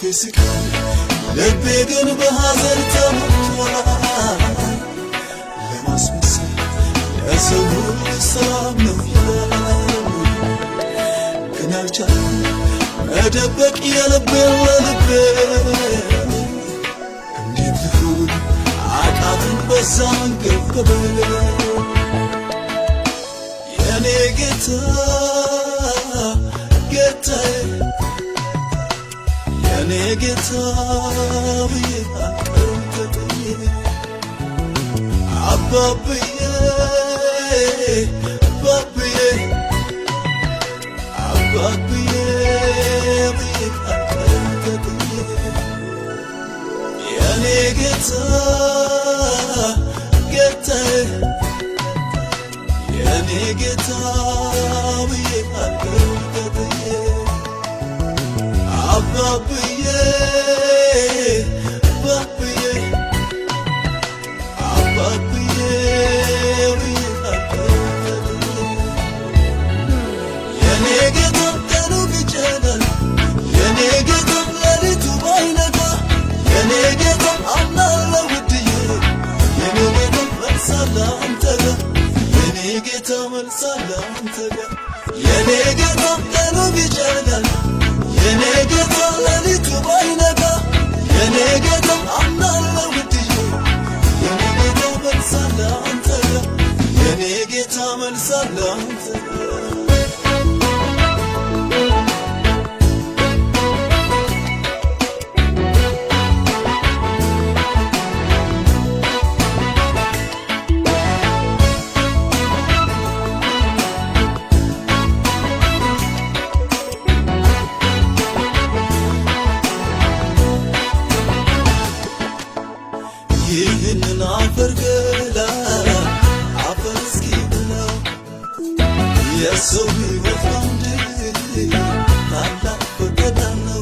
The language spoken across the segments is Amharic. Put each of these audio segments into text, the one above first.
ይስቃል፣ ልቤ ግን በሐዘን ተሞልቷል። ለማስመሰል ለሰው ሁሉ ሰላም ነው ይላል፣ ግን አልቻልኩም መደበቅ የልቤን ለልቤ። እንዴት ልሁን አቃተኝ በዛ መንገድ። የኔ ጌታ ጌታዬ፣ የኔ ጌታ ብዬ አልቀርም ተጥዬ። አባብዬ አባብዬ አባብዬ ብዬ አልቀርም ተጥዬ። የኔ ጌታ ጌታዬ፣ የኔ ጌታ ብዬ አልቀርም ተጥዬ። አባብዬ አባብዬ አባብዬ ብዬ አልቀርም ተጥዬ። የኔ ጌታ ቀኑ ቢጨልም፣ የኔ ጌታ ሌሊቱ ባይነጋ፣ የኔ ጌታ አምናለሁ ውድዬ፣ የኔ ጌታ መልስ አለ አንተ ጋር፣ የኔ ጌታ መልስ አለ አንተ ጋር። የኔ ጌታ ቀኑ ቢጨልም፣ የኔ ጌታ ሌሊቱ ባይነጋ፣ የኔ ጌታ አምናለሁ ውድዬ፣ የኔ ጌታ መልስ አለ አንተ ጋር፣ የኔ ጌታ መልስ አለ አንተ ጋር። ይህንን አፈር ገላ አፈር እስኪ ብለው፣ የሰው ሕይወት በምድር ታላቅ ፈተና ነው።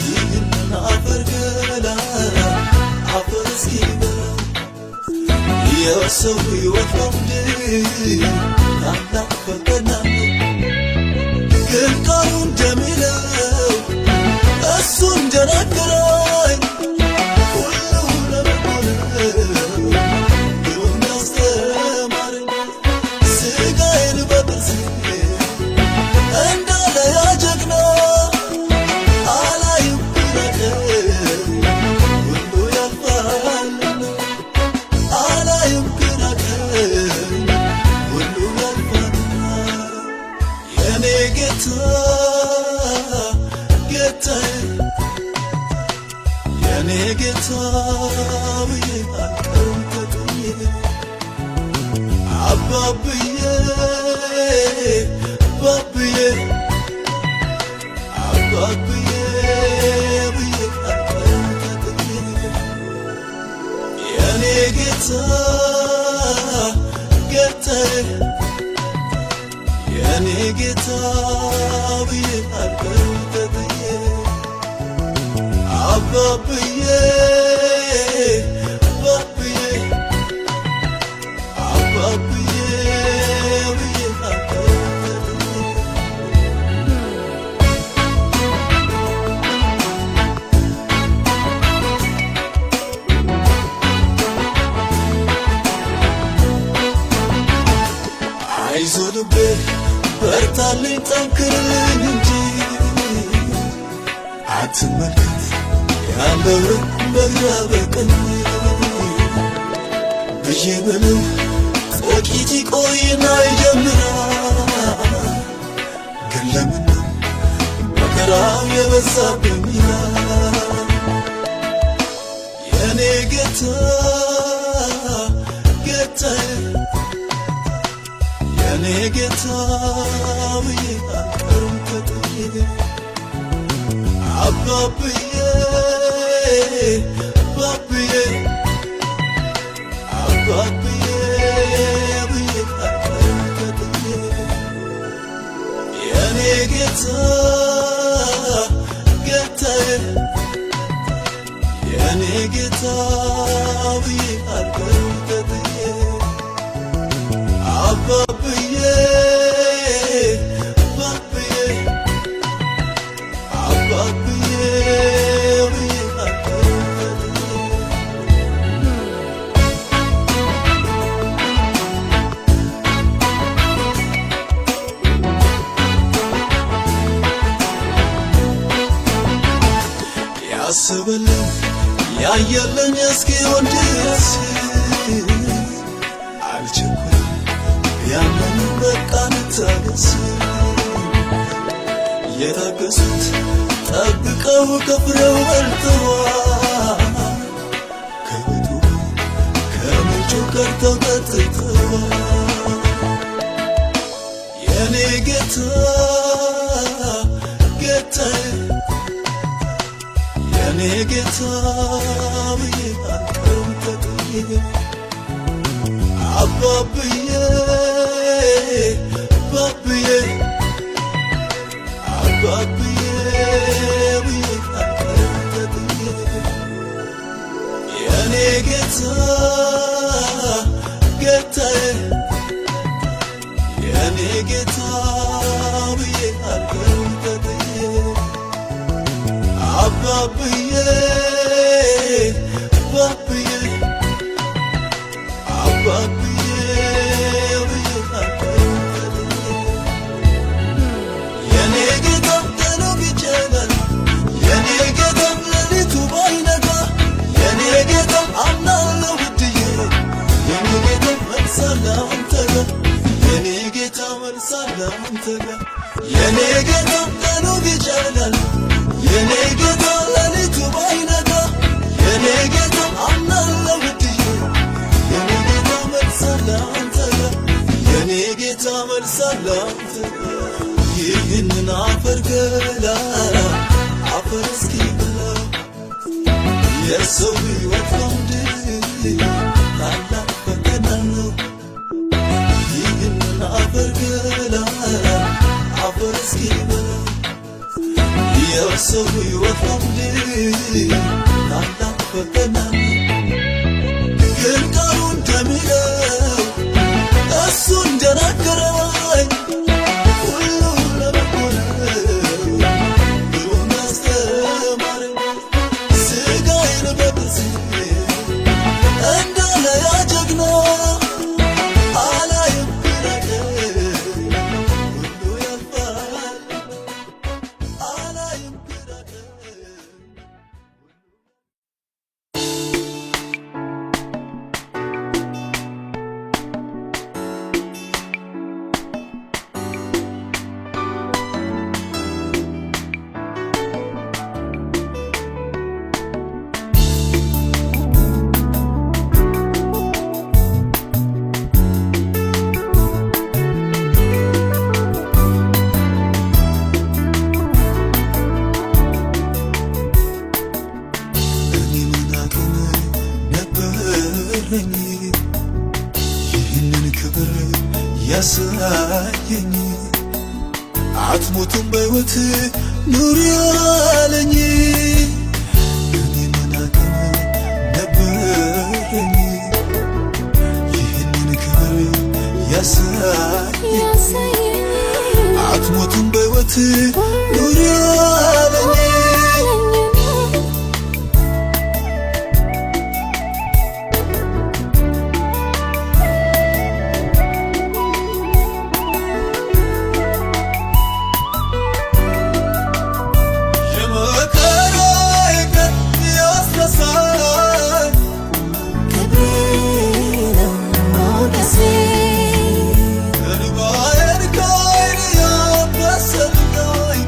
ይህንን አፈር ገላ አፈር እስኪ ብለው፣ የሰው ሕይወት በምድር ታላቅ ፈተና ነው። ግን ቃሉ እንደሚለው፣ እሱ እንደነገረኝ፣ ሁሉ ለበጎ ነው ብሎ እንዳስተማረኝ፣ ስጋዬን በጥርሴ እንዳለ ያ ጀግና አላይም ግራ ቀኝ፣ ሁሉ ያልፋልና። አላይም ግራ ቀኝ፣ ሁሉ ያልፋልና። የኔ ጌታ ጌታዬ፣ የኔ ጌታ ብዬ አልቀርም ተጥዬ። አባብዬ አባብዬ አባብዬ ብዬ አልቀርም ተጥዬ። የኔ ጌታ ጌታዬ፣ የኔ ጌታ ብዬ አልቀርም ተጥዬ። አባብዬ አባብዬ አባብዬ ብዬ አልቀርም ተጥዬ። አይዞ ልቤ በርታልኝ ጠንክርልኝ እንጂ፣ አትመልከት ያለውን በግራ በቀኝ ብዬ ብለው፣ ጥቂት ይቆይና ይጀምራል። ግን ለምን ነው መከራው የበዛብኝ ይላል። የኔ ጌታ ጌታዬ፣ የኔ ጌታ ብዬ አልቀርም ተጥዬ። አባብዬ አባብዬ አባብዬ ብዬ አልቀርም ተጥዬ። የኔ ጌታ ጌታዬ፣ የኔ ጌታ ብዬ አልቀርም ተጥዬ። አባብዬ አባብዬ አባብዬ ያስበልን ያየልን እስኪሆን ድረስ አልቸኩልም ያንን በቃ ልታገስ። የታገሱት ጠብቀው ከፍሬው በልተዋል፣ ከቤቱ ከምንጩ ቀድተው ጠጥተዋል። የኔ ጌታ ጌታዬ፣ የኔ ጌታ ብዬ አልቀርም ተጥዬ። አባብዬ ባብዬ፣ አባብዬ ብዬ አልቀርም ተጥዬ። የኔ ጌታ ጌታዬ፣ የኔ ጌታ ብዬ አልቀርም ተጥዬ። አባብዬ ባብዬ፣ አባብዬ ብዬ አልቀርም ተጥዬ። የኔ ጌታ ቀኑ ቢጨልም፣ የኔ ጌታ ሌሊቱ ባይነጋ፣ የኔ ጌታ አምናለሁ ውድዬ፣ የኔ ጌታ መልስ አለ አንተ ጋር፣ የኔ ጌታ መልስ አለ አንተ ጋር። የኔ ጌታ ቀኑ ቢጨልም፣ የኔ ጌታ ሌሊቱ ባይነጋ፣ የኔ ጌታ አምናለሁ ውድዬ፣ የኔ ጌታ መልስ አለ አንተ ጋር፣ የኔ ጌታ መልስ አለ አንተ ጋር። ይህንን አፈር ገላ አፈር እስኪበላው የሰው ሕይወት በምድር ታላቅ ፈተና ነው። ይህንን አፈር ገላ አፈር እስኪበላው የሰው ሕይወት በምድር ታላቅ ፈተና ነው። ግን ቃሉ እንደሚለው፣ እሱ እንደነገረኝ፣ ሁሉ ለበጎ ነው ብሎ እንዳስተማረኝ፣ ሥጋዬን በጥርሴ እንዳለ ያ ጀግና አላይም ግራ ቀኝ፣ ሁሉ ያልፋል፣ አላይም ግራ ቀኝ። እኔ ምን አቅም ነበረኝ ይህንን ክብር ያሳየኝ? አትሞቱም በሕይወት ኑሪ ያለኝ። እኔ ምን አቅም ነበረኝ ይህንን ክብር ያሳየኝ? አትሞቱም በሕይወት ኑሪ ያለኝ። የመከራዬ ቀን ያስረሳኝ እንባዬን ከዓይኔ ያበሰልኝ።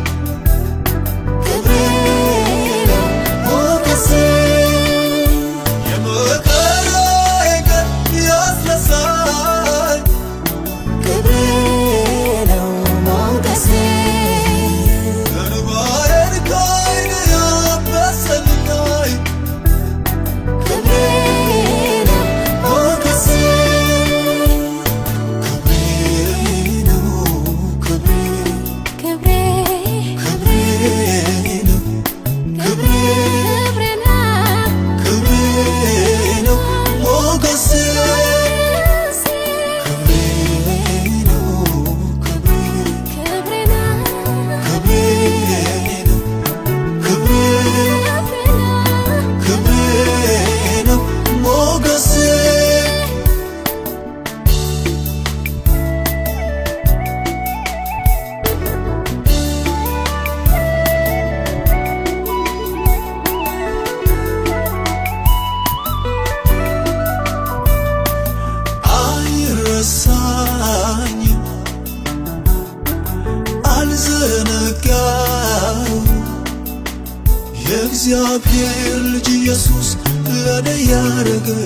የእግዚአብሔር ልጅ ኢየሱስ ለኔ ያረገው፣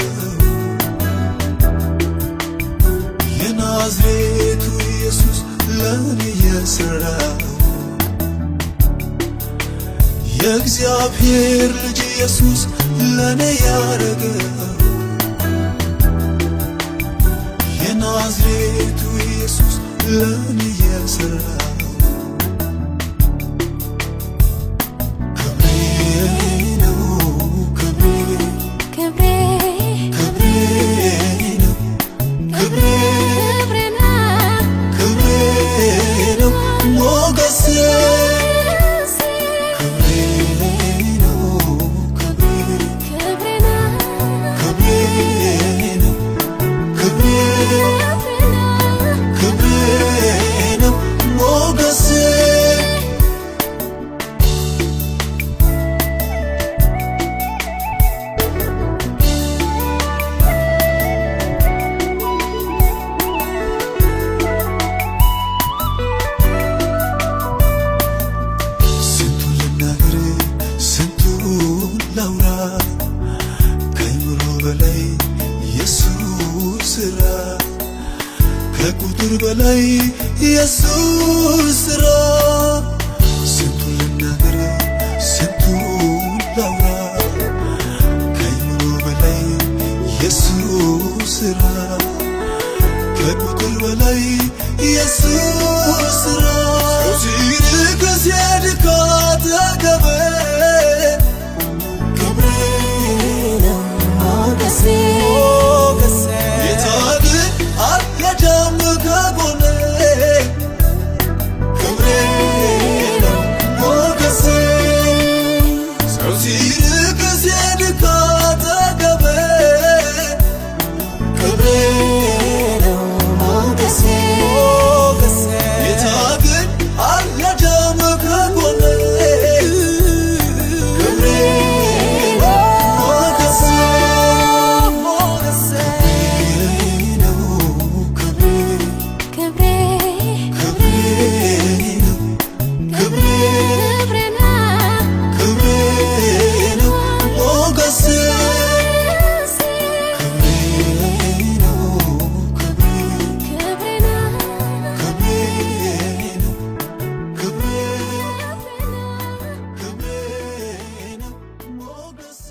የናዝሬቱ ኢየሱስ ለኔ የሠራው፣ የእግዚአብሔር ልጅ ኢየሱስ ለኔ ያረገው፣ የናዝሬቱ ኢየሱስ ለኔ የሠራው ክብሬ ነው፣ ክብሬ። ክብሬ። ክብሬ ነው፣ ክብሬ። ክብሬ ነው። ክብሬ ነው፣ ሞገሴ። ክብሬ ነው፣ ክብሬ። ክብሬ ነው። ክብሬ ነው፣ ክብሬ። ክብሬ ነው። ክብሬ ነው፣ ሞገሴ። ስንቱን ልናገር፣ ስንቱን ላውራ፣ ከአእምሮ በላይ የሱ ስራ፣ ከቁጥር በላይ የሱ ስራ። ስንቱን ልናገር፣ ስንቱን ላውራ፣ ከአእምሮ በላይ የሱ ስራ፣ ከቁጥር በላይ የሱ ስራ። ሲርቅ ሲሄድ ካጠገቤ ክብሬ ነው፣ ሞገሴ። ጌታ ግን አልሄደም ከጎኔ። ክብሬ ነው፣ ሞገሴ። ሰው ሲርቅ ሲሄድ ካጠገቤ ክብሬ ነው፣ ሞገሴ። ጌታ ግን አልሄደም ከጎኔ። ክብሬ ነው፣ ሞገሴ። ክብሬ ነው፣ ክብሬ። ክብሬ። ክብሬ ነው፣ ክብሬ። ክብሬ ነው። ክብሬ ነው፣ ሞገሴ። ክብሬ ነው፣ ክብሬ። ክብሬ ነው። ክብሬ ነው፣ ክብሬ። ክብሬ ነው፣ ሞገሴ።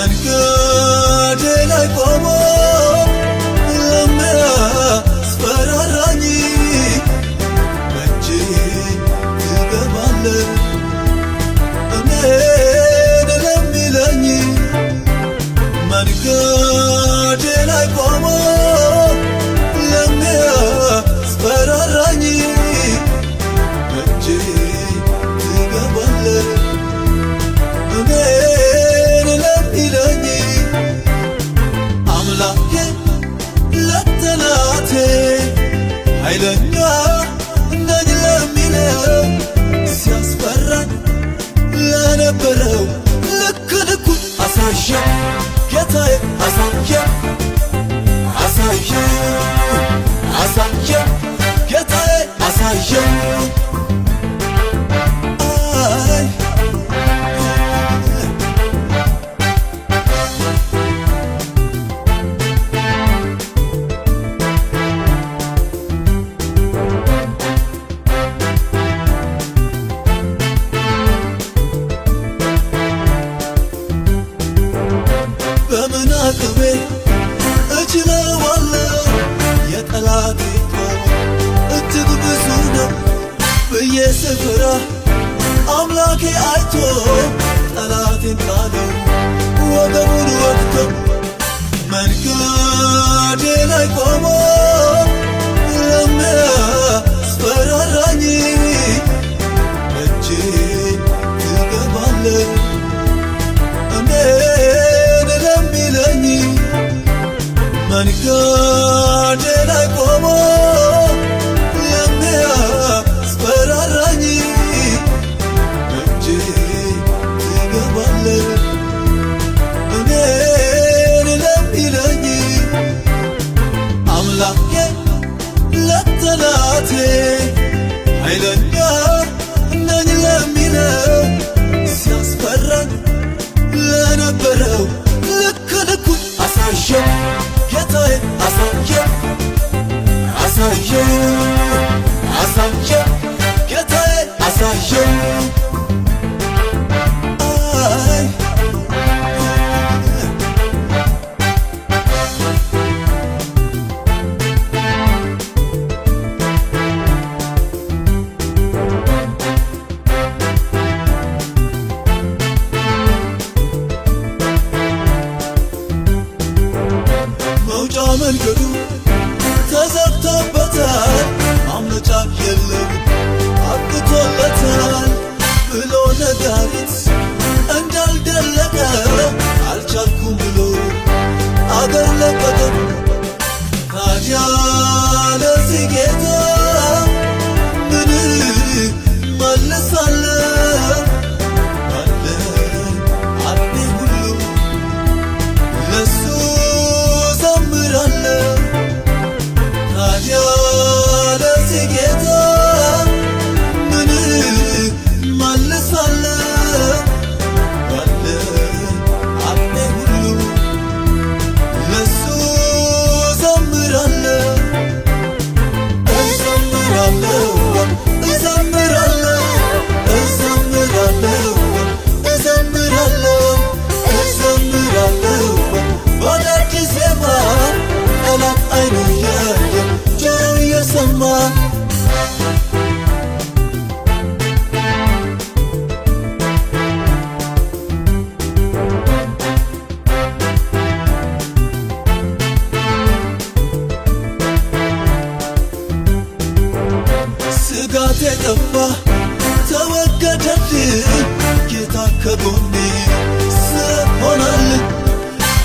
መንገዴ ላይ ቆሞ ለሚያስፈራራኝ በእጄ ትገባለህ እኔን ለሚለኝ፣ መንገዴ ላይ ቆሞ ለሚያስፈራራኝ በእጄ ትገባለህ እኔን ለሚለኝ፣ አምላኬ ለጠላቴ ኃይለኛ ነኝ ለሚለው፣ ሲያስፈራኝ ለነበረው ልክ ልኩን አሳየው ጌታዬ፣ አሳየው፣ አሳየው፣ አሳየው ጌታዬ፣ አሳየው። አይ በምን አቅሜ እችለዋለሁ? የጠላቴ ጦር እጅግ ብዙ ነው ብዬ ስፈራ አምላኬ አይቶ ጠላቴን ጣለው ወገቡን ወግቶ። መንገዴ ላይ ቆሞ ለሚያስፈራራኝ እጄ ትገባለህ እኔን መንገዴ ላይ ቆሞ የሚያስፈራራኝ እጄ ትገባለህ እኔን ለሚለኝ አምላኬ ለጠላቴ ኃይለኛ ነኝ ለሚለው ሲያስፈራኝ ለነበረው ልክ ልኩን አሳየው ጌታዬ አሳየው አሳየው አሳየው ጌታዬ አሳየው አይ መውጫ መንገዱ ተዘግቶበታል፣ ማምለጫ የለም አብቅቶለታል ብሎ ነጋሪት እንዳልደለቀ አልቻልኩም ብሎ አገር ለቀቀ። ታዲያ ለዚህ ጌታ ምን መልሳለሁ? ባለኝ አቅሜ ሁሉ ለሱ ዘምራለሁ። ታዲያ ለዚህ ጌታ ምን መልሳለሁ? ባለኝ አቅሜ ሁሉ ለሱ ዘምራለሁ። እዘምራለሁ እዘምራለሁ እዘምራለሁ እዘምራለሁ እዘምራለሁ በአዳዲስ ዜማ ጠላት ዓይኑ እያየ ጆሮው እየሰማ። ስጋቴ ጠፋ ተወገደልኝ ጌታ ከጎኔ ስለሆነልኝ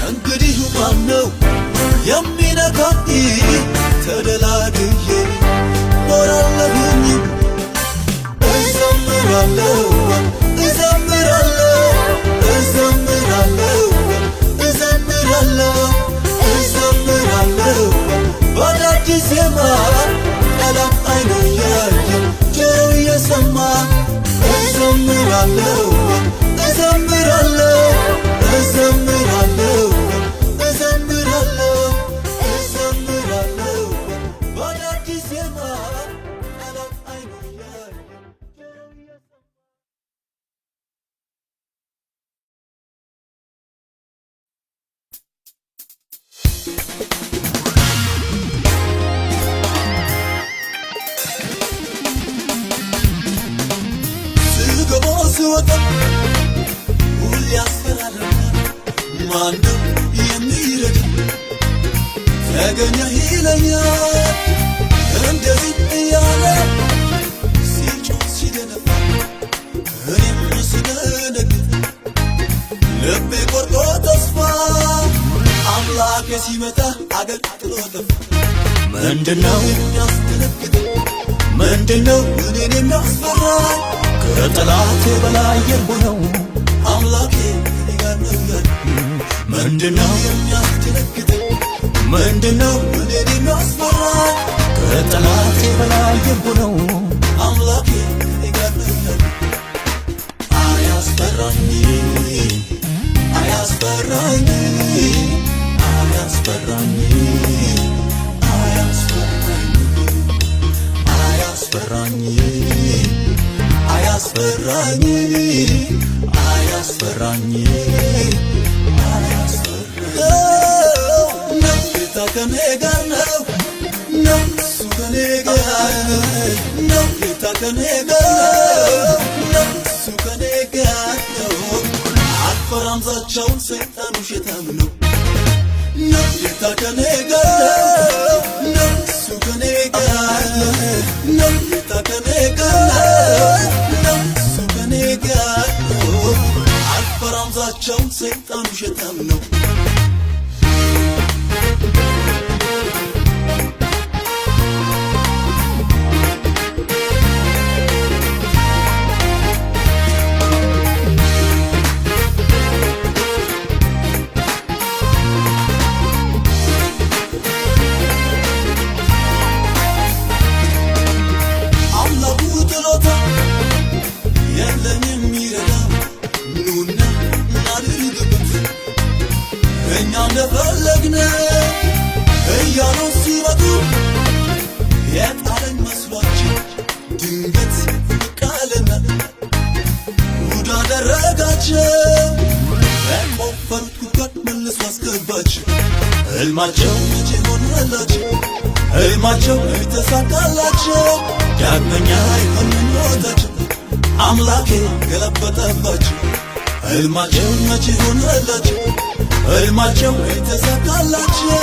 እንግዲህ ማነው የሚነካኝ? ተደላድዬ ኖራለሁኝ። እዘምራለሁ እዘምራለሁ እዘምራለሁ እዘምራለሁ እዘምራለሁ በአዳዲስ ዜማ ጠላት ዓይኑ እያየ ጆሮው እየሰማ። እዘምራለሁ እዘምራለሁ እዘምራለሁ እዘምራለሁ እዘምራለሁ በአዳዲስ ዜማ ጠላት ዓይኑ እያየ ጆሮው እየሰማ። ስገባ ስወጣ ሁሌ ያስፈራራኛል። ማነው የሚረዳ? ተገኘ ይለኛል እንደዚህ እያለ ሲጮህ ሲደነፋ እኔም ስደነግጥ ልቤ ቆርጦ ተስፋ አምላኬ ሲመጣ አገር ጥሎ ጠፋ። ምንድነው የሚያስደነግጥ? ምንድነው እኔን የሚያስፈራ? ከጠላቴ በላይ የሆነው አምላኬ ከእኔ ጋር ነው ያለ። ምንድነው የሚያስደነግጥ? ምንድነው እኔን የሚያስፈራ? ከጠላቴ በላይ የሆነው አምላኬ ከእኔ ጋር ነው ያለ። አያስፈራኝ አያስፈራኝ አያስፈራኝ አያስፈራኝ አያስፈራኝ አያስፈራኝ አያስፈራኝ አያስፈራኝ ነው። ጌታ ከኔ ጋር ነው ነው እሱ ከኔ ጋር ነው። ጌታ ከኔ ጋር ነው እሱ ከኔ ጋር ነው። አልፈራም ዛቻውን ሰይጣን ውሸታም ነው ነው። ጌታ ከኔ ጋር ነው እሱ ከኔ ጋር ነው። ጌታ ከኔ ጋር ነው እሱ ከኔ ጋር ነው። አልፈራም ዛቻውን ሰይጣን ውሸታም ነው። የለም የሚረዳ። ኑና እናድርግበት እኛ እንደፈለግን እያሉ ሲመጡ የጣለኝ መስሏቸው ድንገት ብቅ አለና ጉድ አደረጋቸው። በቆፈሩት ጉድጓድ መልሶ አስገባቸው። ሕልማቸው መቼ ሆነላቸው? ሕልማቸው ተሳካላቸው። ዳግመኛ አይሆን ምኞታቸው፣ አምላኬ ገለበጠባቸው። ሕልማቸው መቼ ሆነላቸው? ሕልማቸው ተሳካላቸው።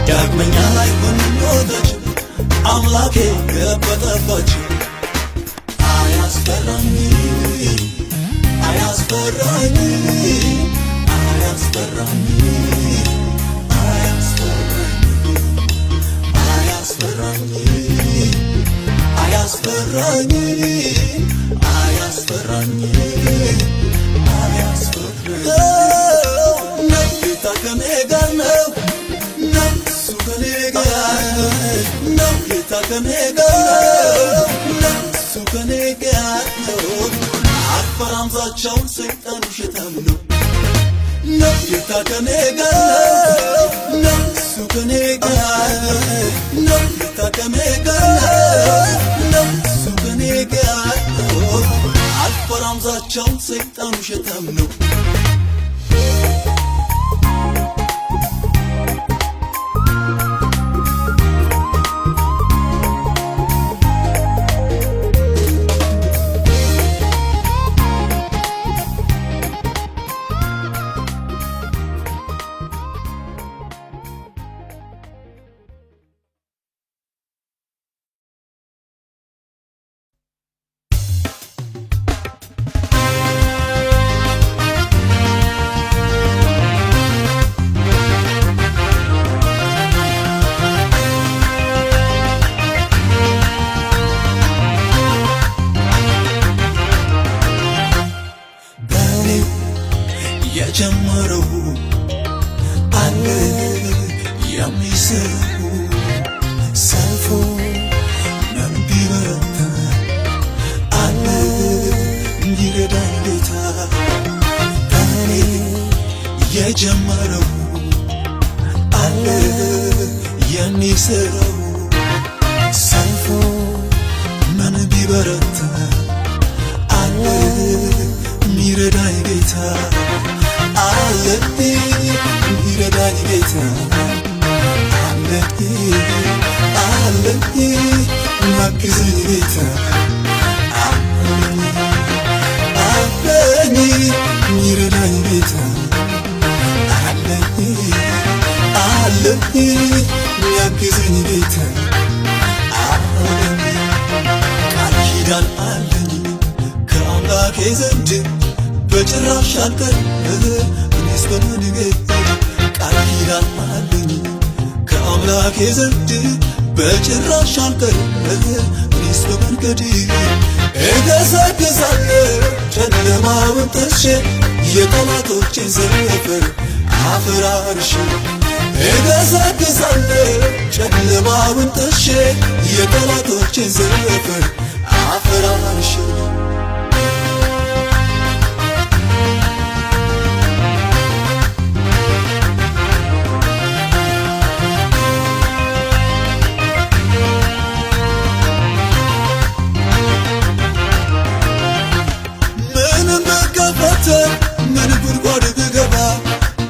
ዳግመኛ አይሆን ምኞታቸው፣ አምላኬ ገለበጠባቸው። አያስፈራኝ፣ አያስፈራኝ፣ አያስፈራኝ፣ አያስፈራኝ፣ አያስፈራኝ፣ አያስፈራኝ፣ አያስፈራኝ፣ አያስፈራኝ። ጌታ ከኔ ጋር ነው፣ እሱ ከኔ ጋር ነው። ጌታ ከኔ ጋር ነው፣ እሱ ከኔ ጋር ነው። አልፈራም ዛቻውን፣ ሰይጣን ውሸታም ነው። ጌታ ከኔ ጋር ነው፣ እሱ ከኔ ጋር ነው። ጌታ ከኔ ጋር ነው፣ እሱ ከኔ ጋር ነው። አልፈራም ዛቻውን፣ ሰይጣን ውሸታም ነው። በኔ የጀመረው አለ የሚሰራው፣ ሰልፉ ምን ቢበረታ አለ ይረዳኝ ጌታ። በኔ የጀመረው አለ የሚሰራው፣ ሰልፉ ምን ቢበረታ አለ ሚረዳኝ ጌታ፣ አለ ሚረዳኝ ጌታ፣ አለ፣ አለ ማግዘኝ ጌታ፣ አለኝ ሚረዳኝ ጌታ፣ አለኝ፣ አለ ሚያግዘኝ ጌታ፣ አለኝ። ቃል ኪዳን አለኝ ከአምላኬ ዘንድ፣ በጭራሽ አልቀርም እኔስ በመንገድ። ቃል ኪዳን አለኝ ከአምላኬ ዘንድ፣ በጭራሽ አልቀርም እኔስ በመንገድ። እገሰግሳለሁ ጨለማውን ጥሼ፣ የጠላቶቼን ሰፈር አፈራርሼ። እገሰግሳለሁ ጨለማውን ጥሼ፣ የጠላቶቼን ሰፈር አፈራርሼ። ምንም ብከፈተ ምን ጉድጓድ ብገባ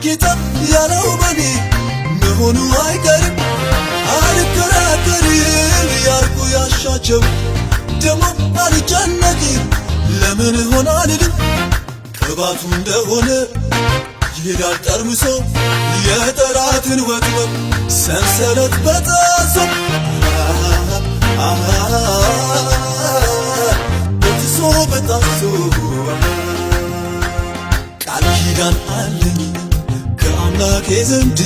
ጌታ ያለው በኔ መሆኑ አይቀርም። አልከራከርም ያርጉ ያሻቸው፣ ደግሞ አልጨነቅም ለምን ሆነ አልልም። ቅባቱ እንደሆነ ይሄዳል ጠርምሶ የጠላትን ወጥመድ ሰንሰለት በጣሶ፣ በጥሶ በጣሶ። ቃል ኪዳን አለኝ ከአምላኬ ዘንድ፣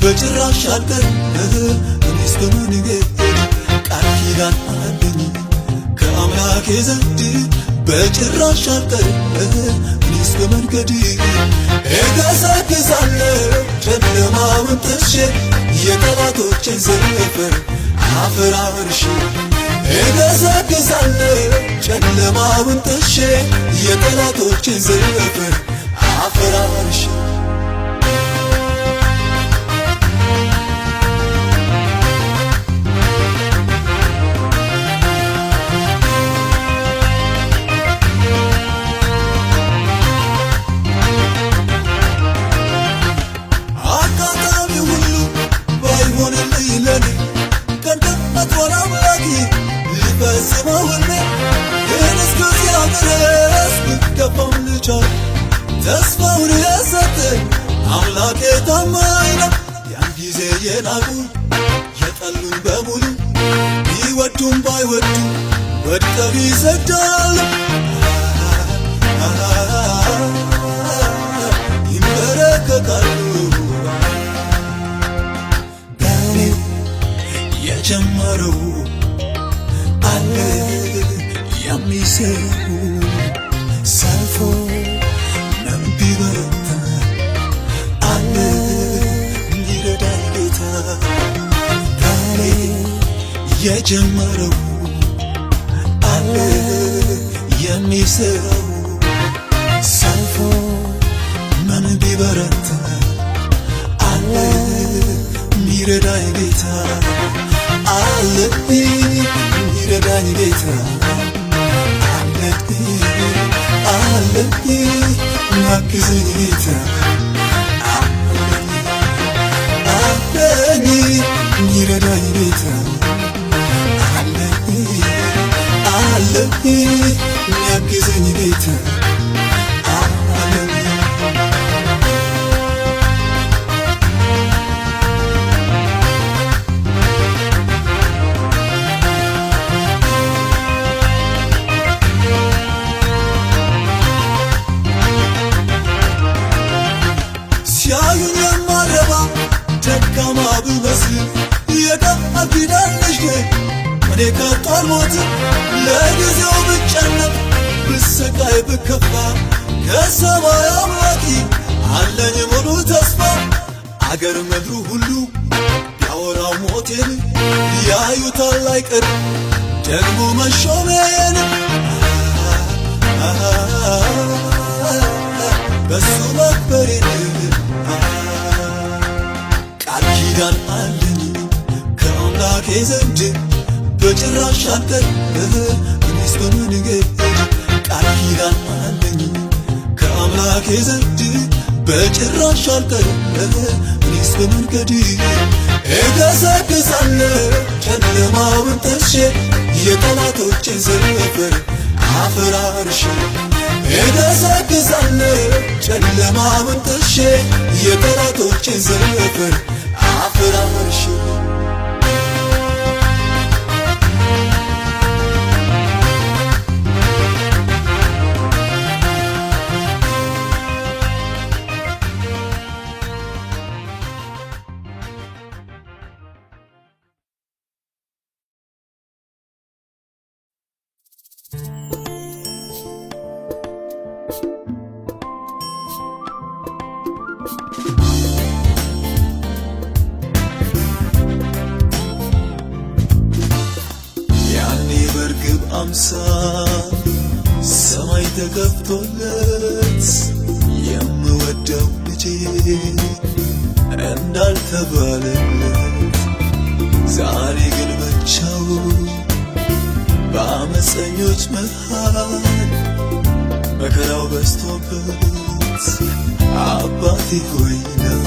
በጭራሽ አልቀርም እኔስ በመንገድ። ቃል ኪዳን አለኝ ከአምላኬ ዘንድ፣ በጭራሽ አልቀርም እኔስ በመንገድ። እገሰግሳለሁ ጨለማውን ጥሼ፣ የጠላቶቼን ሰፈር አፈራርሼ። እገሰግሳለሁ ጨለማውን ጥሼ የጠላቶችን ሰፈር አፈራርሼ። አጋጣሚ ሁሉ ባይሆንልኝ ለኔ ቀን ቀጥሮን አምላኬ ሊፈጽመው ሕልሜ፣ ግን እስከዚያ ድረስ ብገፋም ልቻል ተስፋውን የሰጠኝ አምላኬ ታማኝ ነው። ያን ጊዜ የናቁኝ የጠሉኝ በሙሉ ቢወዱም ባይወዱም ወድቀው ይሰግዳሉ፣ ይንበረከካሉ። በኔ የጀመረው አለ የሚሰሩ ሰልፎ ምን ቢበረታ አለ ሚረዳኝ ጌታ። በኔ የጀመረው አለ የሚሰራው ሰልፎ ምን ቢበረታ አለ ሚረዳኝ ጌታ፣ አለ ሚረዳኝ ጌታ፣ አለ አለ ሚያግዘኝ ጌታ፣ አለኝ ሚረዳኝ ጌታ፣ አለኝ አለ ሚያግዘኝ ጌታ አለኝ። ሲያዩኝ የማረባ ደካማ ብመስል የቃል ኪዳን ልጅ ነኝ እኔ ከቶ አልሞትም። ለጊዜው ብጨነቅ ብሰቃይ ብከፋ ከሰማይ አምላኬ አለኝ ሙሉ ተስፋ። አገር ምድሩ ሁሉ ቢያወራው ሞቴን ያዩታል አይቀርም ደግሞ መሾሜን በሱ መክበሬን። ቃል ኪዳን አለኝ ከአምላኬ ዘንድ በጭራሽ አልቀርም እኔስ በመንገድ። ቃል ኪዳን አለኝ ከአምላኬ ዘንድ በጭራሽ አልቀርም እኔስ በመንገድ። እገሰግሳለሁ ጨለማውን ጥሼ የጠላቶቼን ሰፈር አፈራርሼ። እገሰግሳለሁ ጨለማውን ጥሼ የጠላቶቼን ሰፈር አፈራርሼ። ያኔ በርግብ አምሳል ሰማይ ተከፍቶለት የምወደው ልጄ እንዳልተባለለት፣ ዛሬ ግን ብቻው በአመፀኞች መሃል መከራው በዝቶበት አባቴ ሆይ ይላል።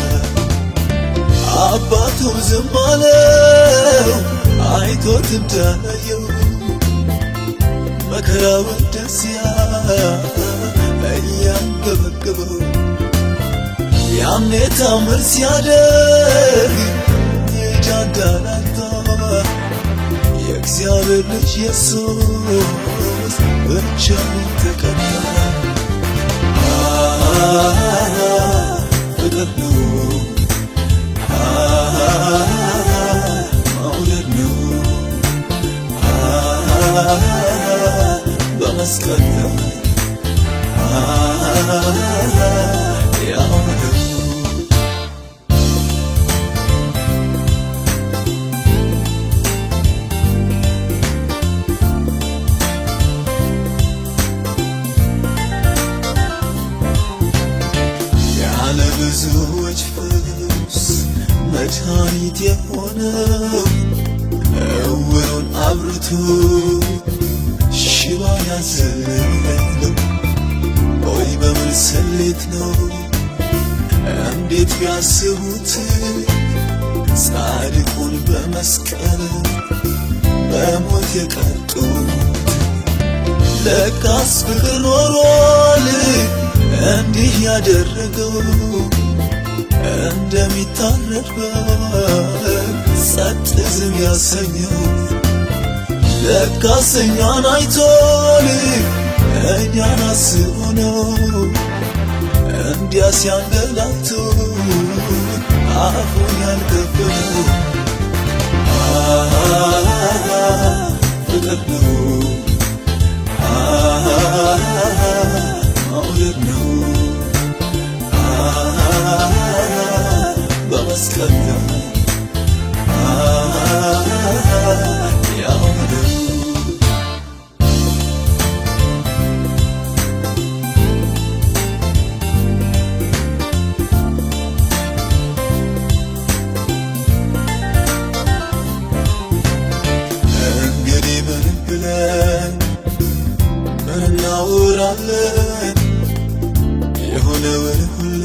አባቱም ዝም አለው አይቶት እንዳላየው መከራውን ደስያ እያንገበገበው። ያኔ ታምር ሲያደርግ የጃንዳላታ የእግዚአብሔር ልጅ ኢየሱስ ብቻውን ተቀጣ። ፍቅር ነው፣ መውደድ ነው፣ በመስቀል ላይ ያዋለው። መድኃኒት የሆነው ዕውሩን አብርቶ ሽባ ያዘለለው ቆይ በምን ስሌት ነው? እንዴት ቢያስቡት ጻድቁን በመስቀል በሞት የቀጡት? ለካስ ፍቅር ኖሯል እንዲህ ያደረገው፣ እንደሚታረድ በግ ጸጥ ዝም ያሰኘው። ለካስ እኛን አይቶን እኛን አስቦ ነው እንዲያ ሲያንገላቱ አፉን ያልከፈተው። ፍቅር ነው፣ መውደድ ነው፣ በመስቀል ላይ ያዋለው። እንግዲህ ምን ብለን ምን እናወራለን? የሆነውን ሁሉ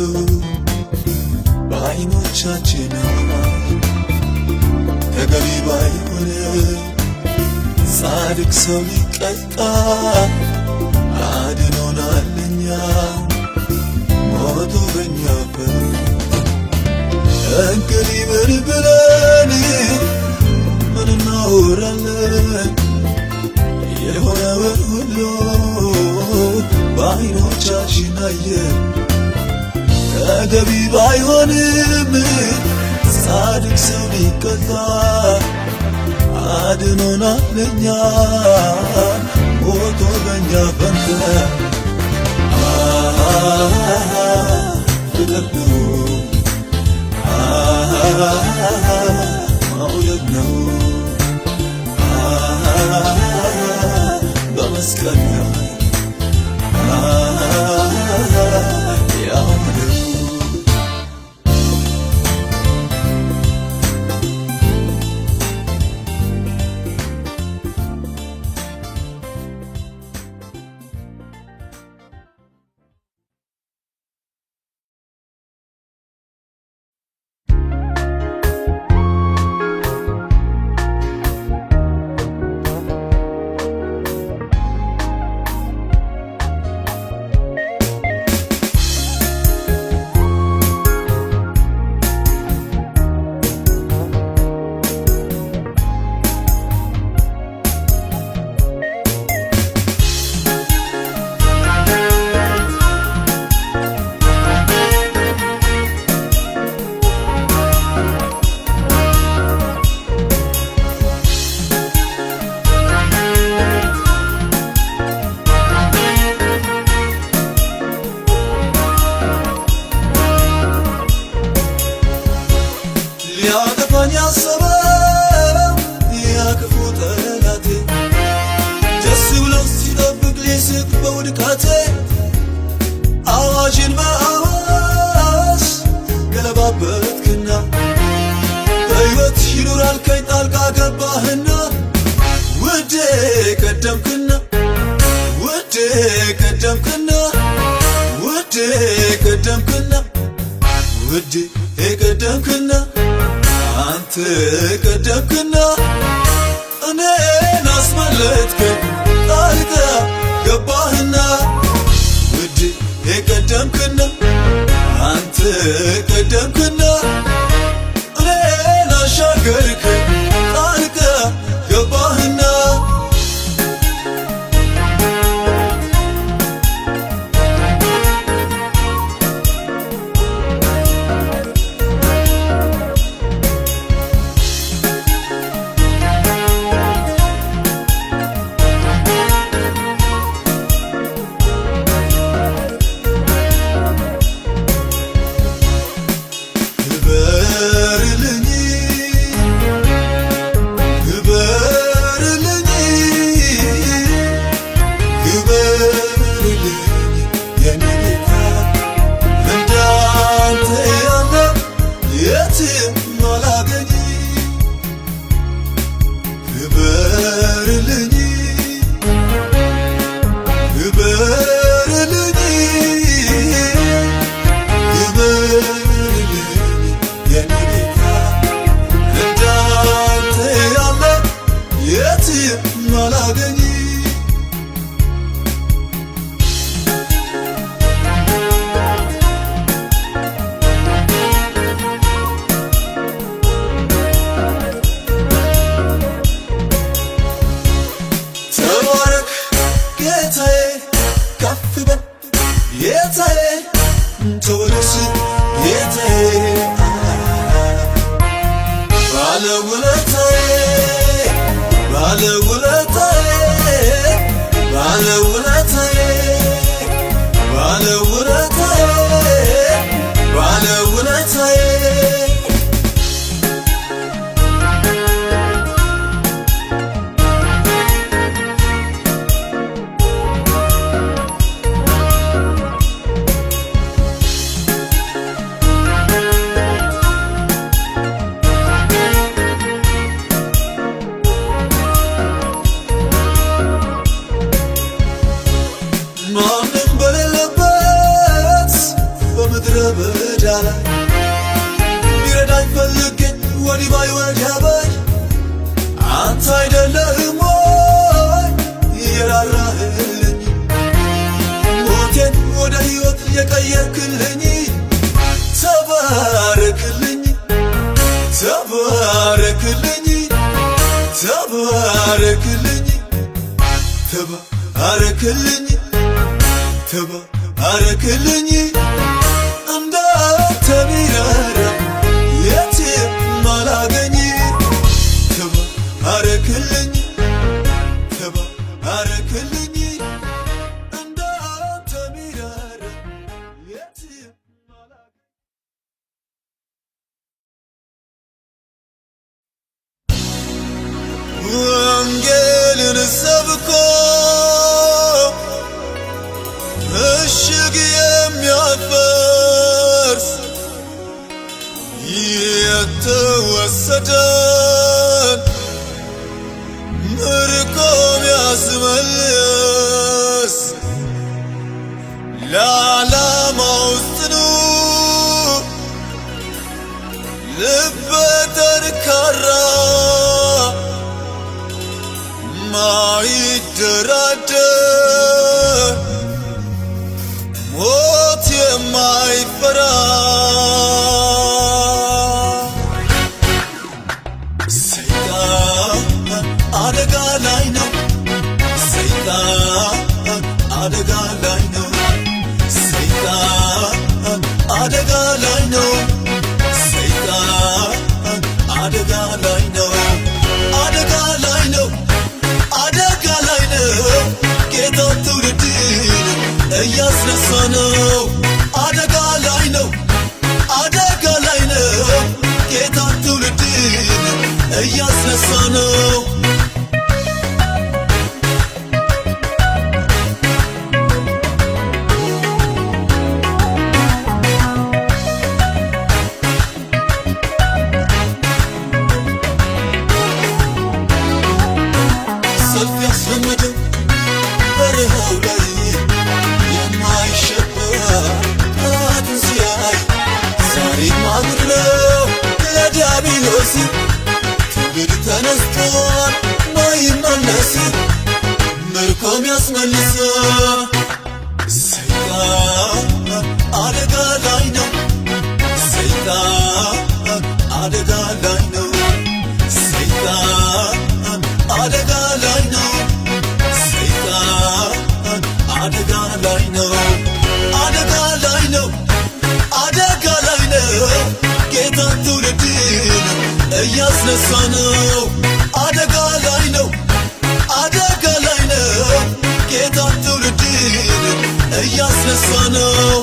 በዓይኖቻችን አየን። ተገቢ ባይሆን ጻድቅ ሰው ሊቀጣ፣ አድኖናል ሞቶ በኛ ፈንታ። እንግዲህ ምን ብለን ምን እናወራለን? የሆነውን ሁሉ በዓይኖቻችን አየን። ተገቢ ባይሆንም ጻድቅ ሰው ሊቀጣ፣ አድኖናል ሞቶ በኛ ፈንታ። ፍቅር ነው፣ መውደድ ነው፣ በመስቀል ላይ ያዋለው። ሊያጠፋኝ ያሰበው ያ ክፉ ጠላቴ ደስ ብሎ ሲጠብቅ ሊስቅ በውድቀቴ፣ አዋጅን በአዋጅ ገለባበትክና በሕይወት ይኑራል ከኝ ጣልቃ ገባህና፣ ውዴ ቀደምክና፣ ውዴ ቀደምክና፣ ውዴ ቀደምክና፣ ውዴ ቀደምክና፣ አንተ ቀደምክና፣ እኔን አስመለጥከኝ ጣልቃ ገባህና። ውዴ ቀደምክና፣ አንተ ቀደምክና፣ እኔን አሻገርከኝ ጣልቃ ገባህና። ጌታዬ፣ ተወደስ ጌታዬ፣ ባለውለታዬ፣ ባለውለታዬ፣ ባለውለታዬ፣ ባለውለታዬ፣ ባለውለታዬ። ማንም በሌለበት በምድረ በዳ ላይ ሊረዳኝ ፈልጌ ወዲህ ባይ ወዲያ ባይ፣ አንተ አይደለህም ወይ የራራህልኝ? ሞቴን ወደ ሕይወት የቀየርክልኝ፣ ተባረክልኝ፣ ተባረክልኝ፣ ተባረክልኝ፣ ተባረክልኝ፣ ተባረክልኝ። እንዳንተ ሚራራ የትም አላገኝ። ተባረክልኝ፣ ተባረክልኝ፣ እንዳንተ ሚራራ የትም አላገኝ። ወንጌልን ሰብኮ ምሽግ የሚያፈርስ፣ የተወሰደን ምርኮ ያስመልስ፣ ለዓላማው ጽኑ፣ ልበ ጠንካራ፣ ማይደራደር፣ ሞት የማይፈራ። ሰይጣን አደጋ ላይ ነው። ሰይጣን አደጋ ላይ ነው። ሰይጣን አደጋ ላይ ነው። ሰይጣን አደጋ ላይ ነው። አደጋ ላይ ነው። አደጋ ላይ ነው። ጌታ ትውልድን እያስነሳ ነው። አደጋ ላይ ነው። አደጋ ላይ ነው። ጌታ ትውልድን እያስነሳ ነው። ሰልፍ ያስለመደው በረሃው ላይ የማይሸበር ጠላትን ሲያይ፣ ዛሬማ ጉድ ነው ለዲያብሎስ፣ ትውልድ ተነስቷል ማይመለስ፣ ምርኮም ያስመልስ። ሰይጣን አደጋ ላይ ነው። ሰይጣን አደጋ ላይ ነው። ሰይጣን አደጋ ላይ ነው። ሰይጣን አደጋ ላይ ነው። አደጋ ላይ ነው። አደጋ ላይ ነው። ጌታ ትውልድን እያስነሳ ነው። አደጋ ላይ ነው። አደጋ ላይ ነው። ጌታ ትውልድን እያስነሳ ነው።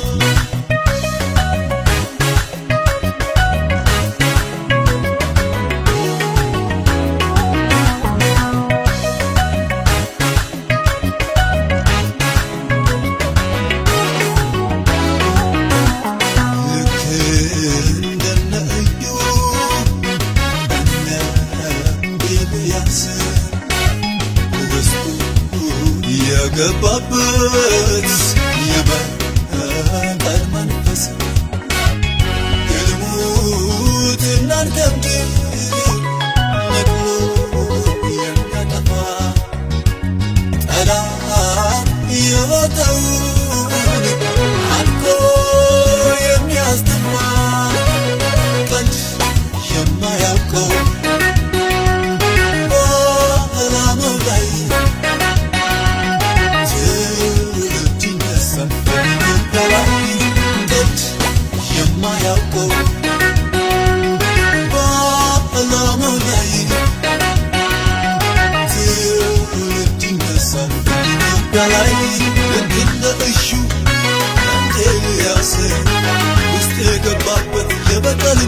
ልክ እንደነ እዩ፣ እነ ኤልያስ ውስጡ የገባበት የበረታ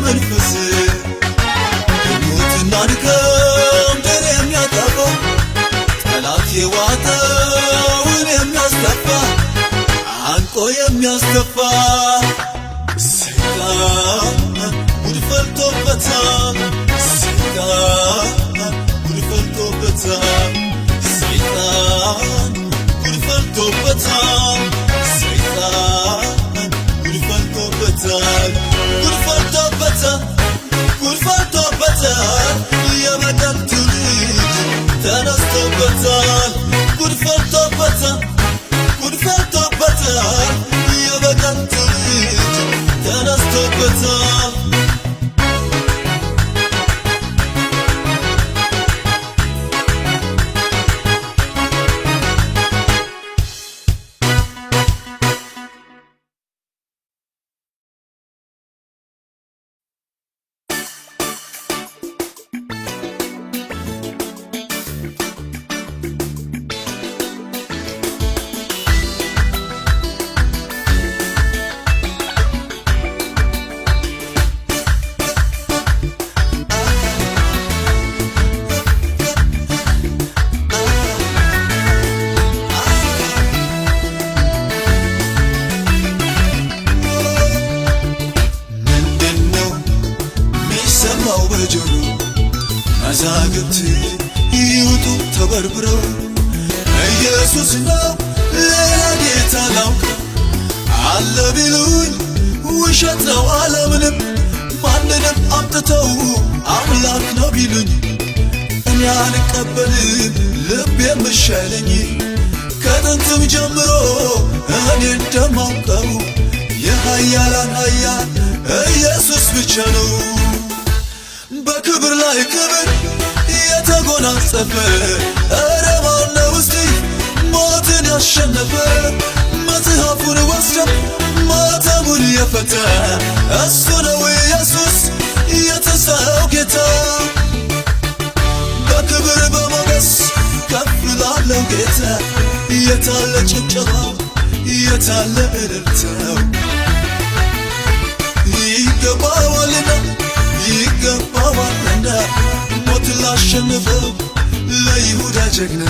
መንፈስ ሞትና ድካም ድል የሚያጠፋ ጠላት የዋጠውን የሚያስተፋ አንቆ የሚያስተፋ ሰይጣን ጉድ ፈልቶበታል። ሰይጣን ጉድ ፈልቶበታል። ሰይጣን ጉድ ፈልቶበታል። ሰይጣን ጉድ ፈልቶበታል። ጉድ ፈልቶበታል። ጉድ ፈልቶበታል። የበደል ትውልድ ተነስቶበታል። ጉድ ፈልቶበታል። ጉድ ፈልቶበታል። የበደል ትውልድ ተነስቶበታል። ምንድነው ሚሰማው በጆሮ? መዛግብት ይውጡ ተበርብረው። ኢየሱስ ነው፣ ሌላ ጌታ አላውቅም። አለ ቢሉኝ ውሸት ነው አላምንም። ማንንም አምጥተው አምላክ ነው ቢሉኝ እኔ አልቀበልም፣ ልቤም እሺ አይለኝ። ከጥንትም ጀምሮ እኔ እንደማውቀው የኃያላን ኃያል ኢየሱስ ብቻ ነው። በክብር ላይ ክብር የተጎናጸፈ፣ ኧረ ማነው እስቲ ሞትን ያሸነፈ? መጽሐፉን ወስዶ ማተሙን የፈታ እሱ ነው ኢየሱስ የትንሣኤው ጌታ። በክብር በሞገስ ከፍ ላለው ጌታ የታለ ጭብጨባው? የታለ እልልታው? ይገባዋልና፣ ይገባዋልና ሞት ላሸነፈው ለይሁዳ ጀግና።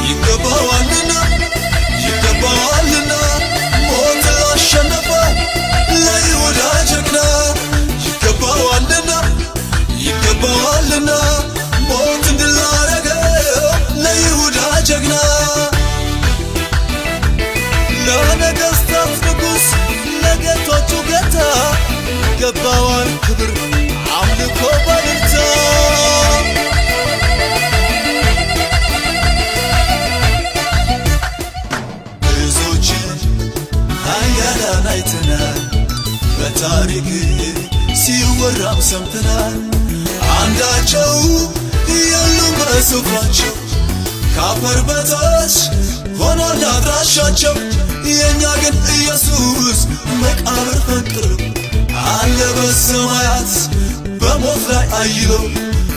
ይገባዋልና፣ ይገባዋልና ሞት ላሸነፈው ለይሁዳ ጀግና። ይገባዋልና፣ ይገባዋልና ሞት ድል ላረገው ለይሁዳ ጀግና። ለነገሥታት ንጉሥ፣ ለጌቶቹ ጌታ ይገባዋል ክብር አምልኮ በእልልታ። ብዙዎችን ኃያላን አይተናል፣ በታሪክ ሲወራም ሰምተናል። አንዳቸው የሉም በስፍራቸው፣ ከአፈር በታች ሆኗል አድራሻቸው። የእኛ ግን ኢየሱስ መቃብር ፈንቅሎ አለ በሰማያት በሞት ላይ አይሎ።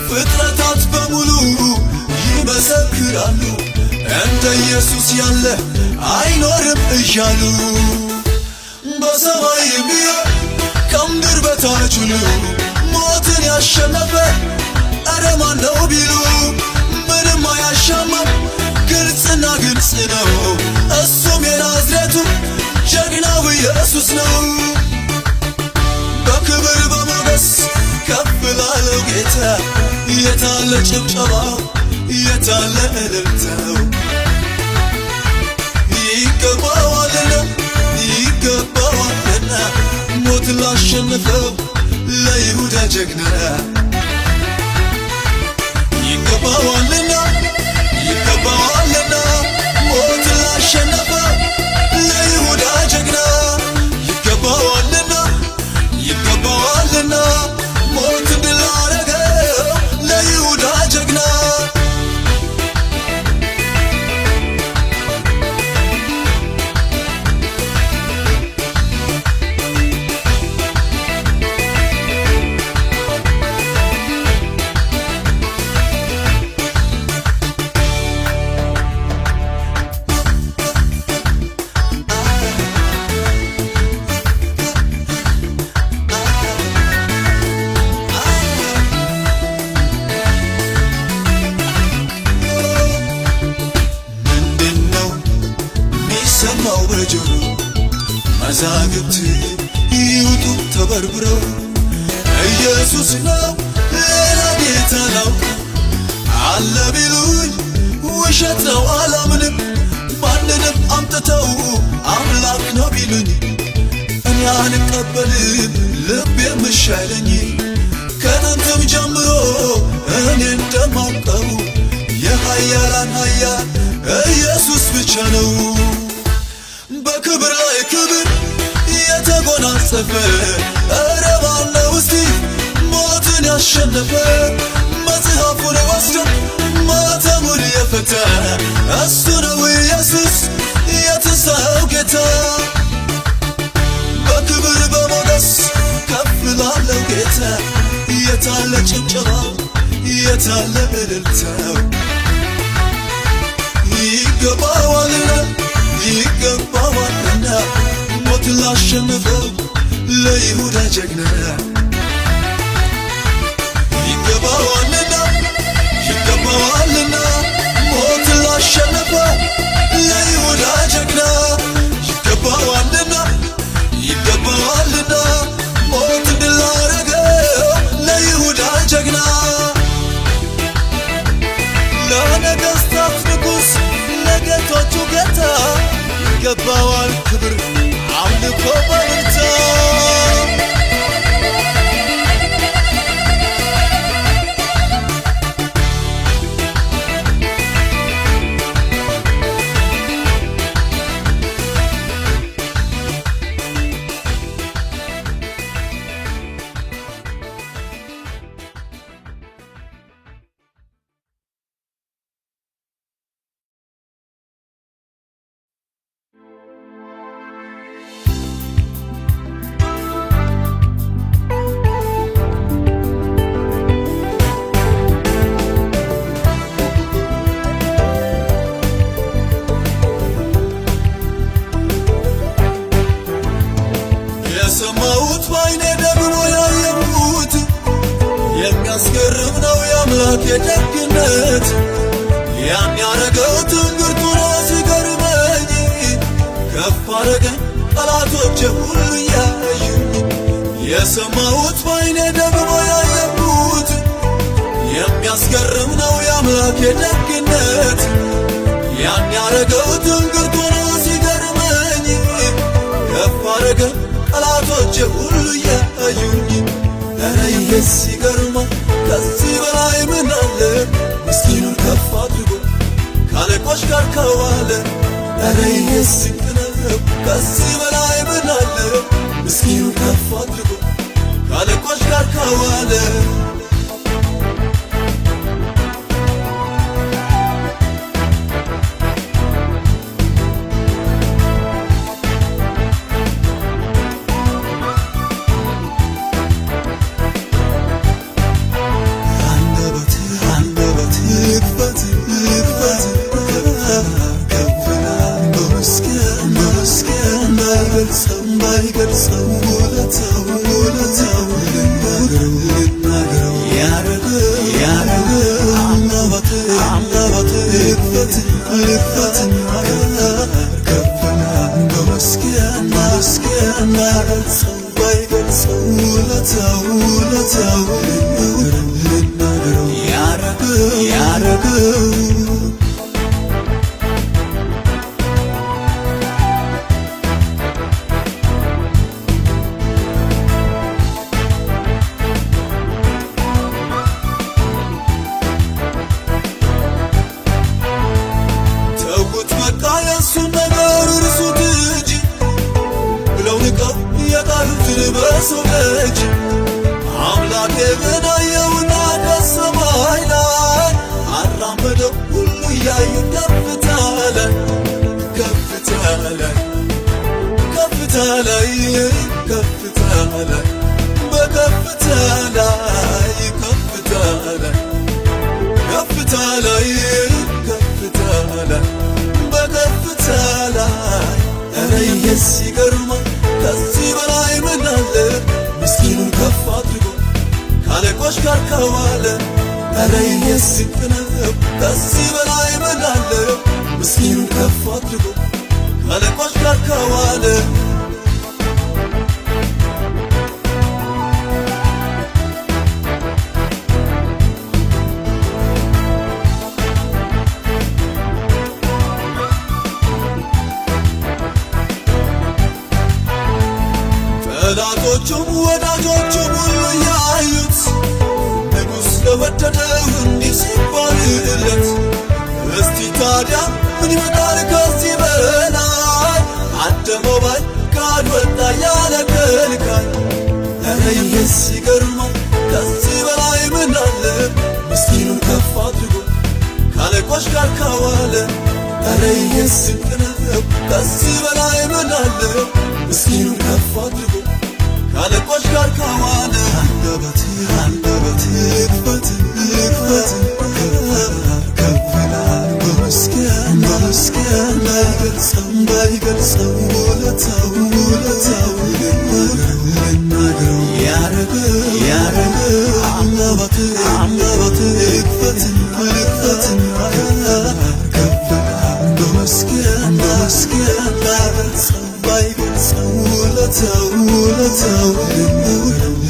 ፍጥረታት በሙሉ ይመሰክራሉ እንደ ኢየሱስ ያለ አይኖርም እያሉ። በሰማይ ቢሆን ከምድር በታች ሁሉ ሞትን ያሸነፈ ኧረ ማን ነው ቢሉ ምንም አያሻማም፣ ግልጽና ግልጽ ነው። እሱም የናዝሬቱ ጀግናው ኢየሱስ ነው። በክብር በሞገስ ከፍ ላለው ጌታ የታለ ጭብጨባው? የታለ እልልታው? ይገባዋልና፣ ይገባዋልና ሞት ላሸነፈው ለይሁዳ ጀግና። ይገባዋልና፣ ይገባዋልና ሞት ላሸነፈው ለይሁዳ ጀግና። ይገባዋልና፣ ይገባዋልና ሞት ድል ላረገው ለይሁዳ ጀግና። ለሰማው በጆሮ መዛግብት ይውጡ ተበርብረው። ኢየሱስ ነው፣ ሌላ ጌታ አላውቅም። አለ ቢሉኝ ውሸት ነው፣ አላምንም። ማንንም አምጥተው አምላክ ነው ቢሉኝ እኔ አልቀበልም፣ ልቤም እሺ አይለኝ። ከጥንትም ጀምሮ እኔ እንደማውቀው የኃያላን ኃያል ኢየሱስ ብቻ ነው። በክብር ላይ ክብር የተጎናጸፈ፣ ኧረ ማነው እስቲ ሞትን ያሸነፈ? መጽሐፉን ወስዶ ማተሙን የፈታ እሱ ነው ኢየሱስ የትንሣኤው ጌታ። በክብር በሞገስ ከፍ ላለው ጌታ የታለ ጭብጨባው? የታለ እልልታው? ይገባዋልና፣ ይገባዋልና፣ ሞትን ላሸነፈው ለይሁዳ ጀግና። ይገባዋልና፣ ይገባዋልና፣ ሞትን ላሸነፈው ለይሁዳ ጀግና። ይገባዋልና፣ ይገባዋልና፣ ሞትን ድል ላረገው ለይሁዳ ጀግና። ለነገሥታት ንጉሥ፣ ለጌቶቹ ጌታ ይገባዋል ክብር፣ አምልኮ በእልልታ። የሰማሁት ባይኔ ደግሞ ያየሁት የሚያስገርም ነው የአምላክ ደግነት። ያን ያረገው ትንግርቱ ነው ሲገርመኝ፣ ከፍ አረገኝ ጠላቶቼ ሁሉ እያዩኝ። የሰማሁት ባይኔ ደግሞ ያየሁት የሚያስገርም ነው የአምላክ ደግነት። ያን ያረገው ትንግርቱ ነው ሲገርመኝ፣ ከፍ አረገኝ ጠላቶቼ ሁሉ እያዩኝ። ኧረ ይሄስ ይገርማል፣ ከዚህ በላይ ምን አለ? ምስኪኑን ከፍ አድርጎ ከአለቆች ጋር ከዋለ። ኧረ ይሄስ ድንቅ ነው፣ ከዚህ በላይ ምን አለ? ምስኪኑን ከፍ አድርጎ ከአለቆች ጋር ከዋለ። አንደበት አንደበት ልክፈት ልክፈት ከፍና በመስገን በመስገን ባይገልጸው ባይገልጸው ውለታው ውለታው ልናገረው ልናገረው ያረገው ያረገው። አንደበት አንደበት ልክፈት ልክፈት ከፍና በመስገን በመስገን ባይገልጸው ባይገልጸው ውለታው ውለታው ልናገረው ልናገረው ያረገው ያረገው። ተውት በቃ የእሱን ነገር እርሱት እንጂ ብለው ንቀው የጣሉትን በሰው እጅ፣ አምላኬ ግን አየውና ከሰማይ ላይ አራመደው ሁሉ እያዩ ከፍታ ላይ፣ ከፍታ ላይ፣ ከፍታ ላይ፣ ከፍታ ላይ፣ በከፍታ ላይ፣ ከፍታ ላይ፣ ከፍታ ላይ፣ ከፍታ ላይ፣ በከፍታ ላይ። ኧረ ይሄስ ይገርማል፣ ከዚህ በላይ ምን አለ? ምስኪኑን ከፍ አድርጎ ከአለቆች ጋር ከዋለ። ኧረ ይሄስ ድንቅ ነው፣ ከዚህ በላይ ምን አለ? ምስኪኑን ከፍ አድርጎ ከአለቆች ጋር ከዋለ። ጠላቶቹም ወዳጆቹም ሁሉ ያዩት፣ ንጉሥ ለወደደው እንዲህ ሲባልለት፣ እስቲ ታዲያ ምን ይመጣል ከዚህ በላይ? አደባባይ ካልወጣ ያለ ከልካይ። ኧረ ይህስ ይገርማል፣ ከዚህ በላይ ምን አለ? ምስኪኑን ከፍ አድርጎ ከአለቆች ጋር ካዋለ። ኧረ ይህስ ድንቅ ነው፣ ከዚህ በላይ ምን አለ? ምስኪኑን ከፍ አድርጎ ከአለቆች ጋር ካዋለ። አንደበት አንደበት ይክፈት ይክፈት፣ ከፍ ይላል በምስጋና በምስጋና። ባይገልጸው ባይገልጸው ውለታው ውለታው፣ ልናገረው ያረገው ያረገው። አንደበት አንደበት ይክፈት ይክፈት፣ ከፍ ይላል በምስጋና በምስጋና። ባይገልጸው ባይገልጸው ውለታው ውለታው፣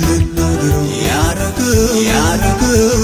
ልናገረው ያረገው ያረገው።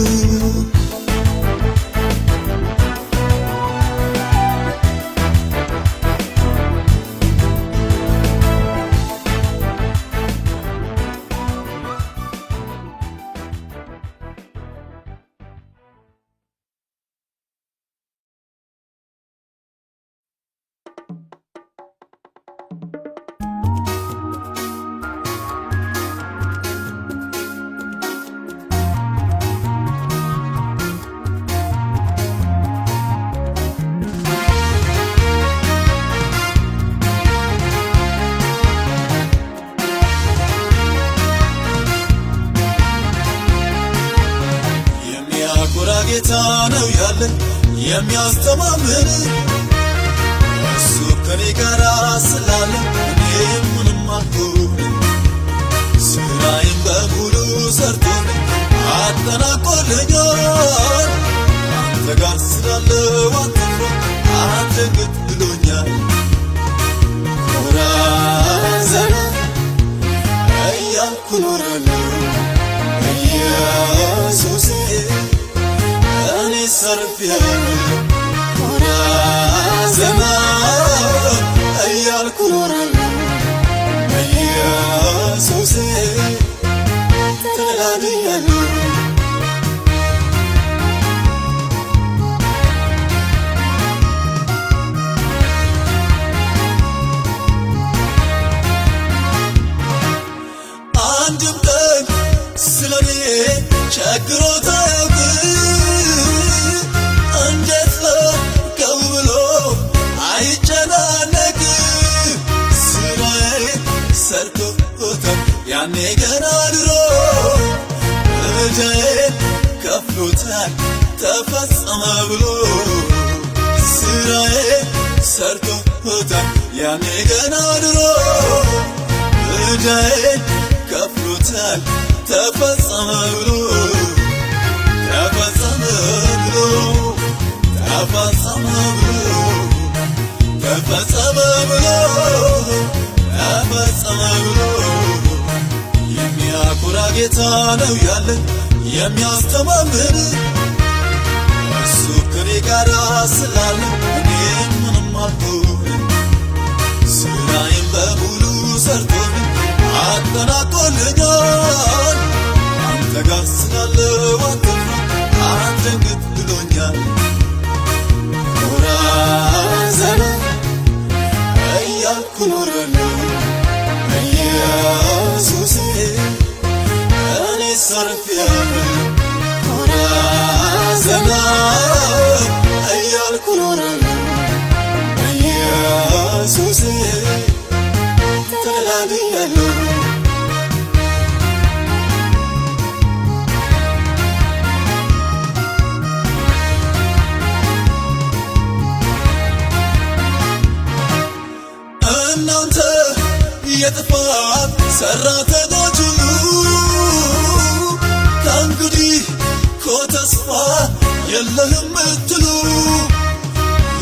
የሚያኮራ ጌታ ነው ያለን፣ የሚያስተማምን። እሱ ከኔ ጋር ስላለ እኔም ምንም አልሆንም። ስራዬን በሙሉ ሰርቶልኝ አጠናቆልኛል። አንተ ጋር ስላለው አትፍራ አትደንግጥ ብሎኛል። ኮራ ዘና እያልኩ እኖራለሁ፣ ኢየሱሴ እኔ ሰርፌያለሁ። ኮራ ዘና እያልኩ እኖራለሁ፣ ኢየሱሴ ተደላድያለሁ። አንድም ቀን ስለኔ ቸግሮት አያውቅም። እንዴት ላድርገው ብሎ አይጨናነቅም። ስራዬን ሰርቶታል ያኔ ገና ድሮ፣ ዕዳዬን ከፍሎታል ተፈጸመ ብሎ። ስራዬን ሰርቶታል ያኔ ገና ድሮ፣ ዕዳዬን ከፍሎታል ተፈጸመ ብሎ፣ ተፈጸመ ብሎ፣ ተፈጸመ ብሎ፣ ተፈጸመ ብሎ፣ ተፈጸመ ብሎ። የሚያኮራ ጌታ ነው ያለን፣ የሚያስተማምን። እሱ ከኔ ጋር ስላለ እኔ ምንም አልሆንም። ስራዬን በሙሉ ሰርቶልኝ አጠናቆልኛል። አንተ ጋር ስላለው አትፍራ አትደንግጥ ብሎኛል። ኮራ ዘና እያልኩ እኖራለሁ፣ ኢየሱሴ እኔ ሰርፌያለሁ። ኮራ ዘና እያልኩ እኖራለሁ፣ ኢየሱሴ ተደላድያለሁ። እናንተ የጥፋት ሰራተኞች ሁሉ፣ ከእንግዲህ እኮ ተስፋ የለህም እትሉ፣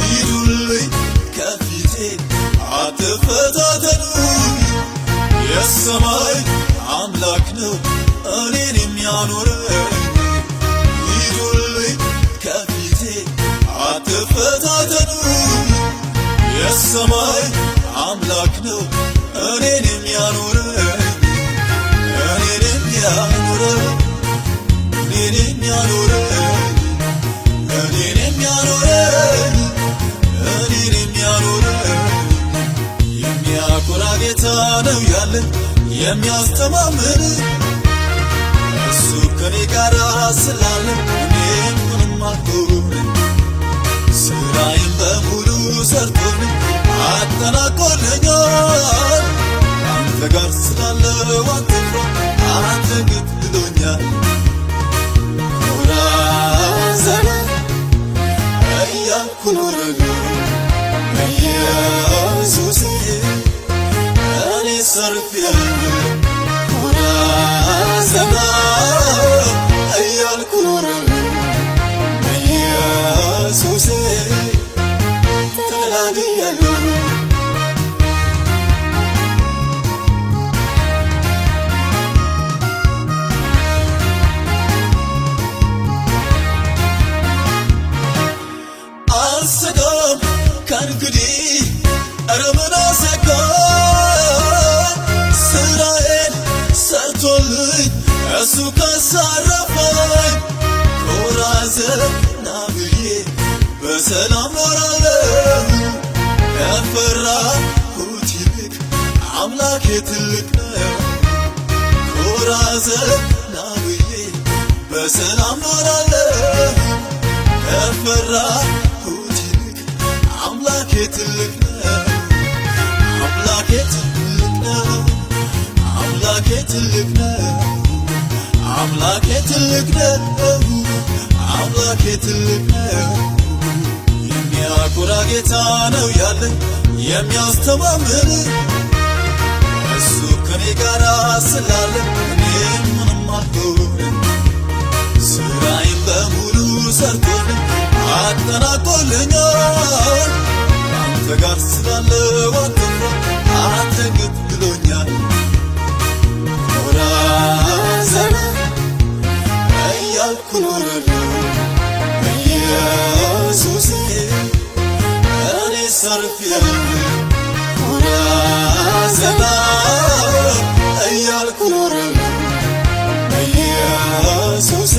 ሂዱልኝ ከፊቴ። አትፈታተኑኝ። የሰማይ አምላክ ነው እኔን የሚያኖረኝ። ሂዱልኝ ከፊቴ አትፈታተኑኝ። የሰማይ አምላክ ነው እኔን የሚያኖረኝ፣ እኔን የሚያኖረኝ፣ እኔን የሚያኖረኝ፣ እኔን የሚያኖረኝ፣ እኔን የሚያኖረኝ። የሚያኮራ ጌታ ነው ያለን፣ የሚያስተማምን። እሱ ከኔ ጋር ስላለ እኔም ምንም አልሆንም። ስራዬን በሙሉ ሰርቶልኝ አጠናቆልኛል። አንተ ጋር ስላለው አትፍራ አትደንግጥ ብሎኛል። ኮራ ዘና እያልኩ ኖራለሁ በኢየሱሴ፣ እኔ ሰርፌያለሁ። ኮራ ዘና እያልኩ ኖራለሁ በኢየሱሴ፣ ተደላድያለሁ። አልሰጋም ከእንግዲህ፣ ኧረ ምን አሰጋኝ? ስራዬን ሰርቶልኝ እሱ ካሳረፈኝ፣ ኮራ ዘና ብዬ በሰላም ኖራለሁ። ከፈራሁት ይልቅ አምላኬ ትልቅ ነው። ኮራ ዘና ብዬ በሰላም ኖራለሁ። ከፈራሁት ይልቅ አምላኬ ትልቅ ነው። አምላኬ ትልቅ ነው። አምላኬ ትልቅ ነው። አምላኬ ትልቅ ነው። አምላኬ ትልቅ ነው። የሚያኮራ ጌታ ነው ያለኝ፣ የሚያስተማምን። እሱ ከኔ ጋር ስላለ እኔ ምንም አልሆንም። ስራዬን በሙሉ ሰርቶልኝ አጠናቆልኛል። አንተ ጋር ስላለው አትፍራ አትደንግጥ ብሎኛል። ኮራ ዘና እያልኩ ኖራለሁ በኢየሱሴ፣ እኔ ሰርፌያለሁ። ኮራ ዘና እያልኩ ኖራለሁ በኢየሱሴ፣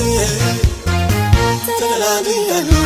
ተደላድያለሁ።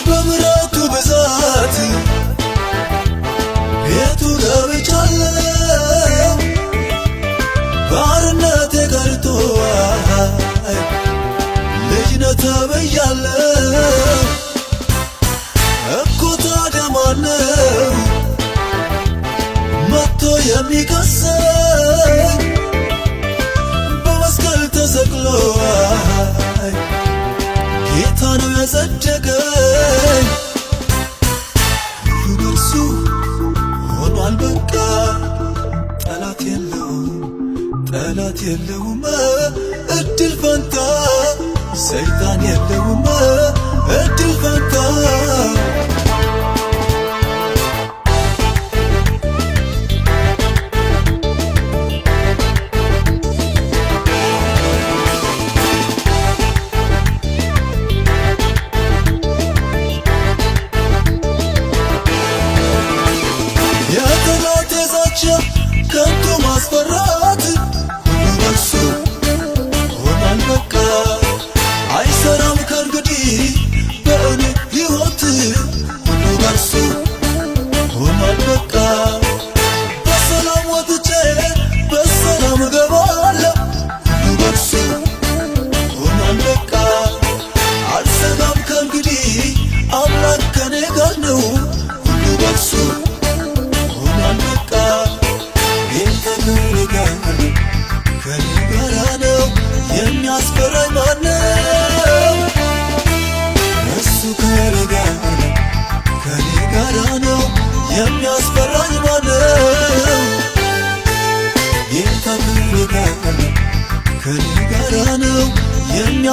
በምሕረቱ ብዛት ቤቱ ገብቻለሁ፣ ባርነቴ ቀርቶ ልጅነት ተብያለሁ። እኮ ታዲያ ማነው መጥቶ የሚከሰኝ? በመስቀል ተሰቅሎ ጌታ ነው ያጸደቀኝ። ሁሉ በርሱ ሆኗል በቃ፣ ጠላት የለውም፣ ጠላት የለውም እድል ፈንታ፣ ሰይጣን የለውም እድል ፈንታ። የጠላቴ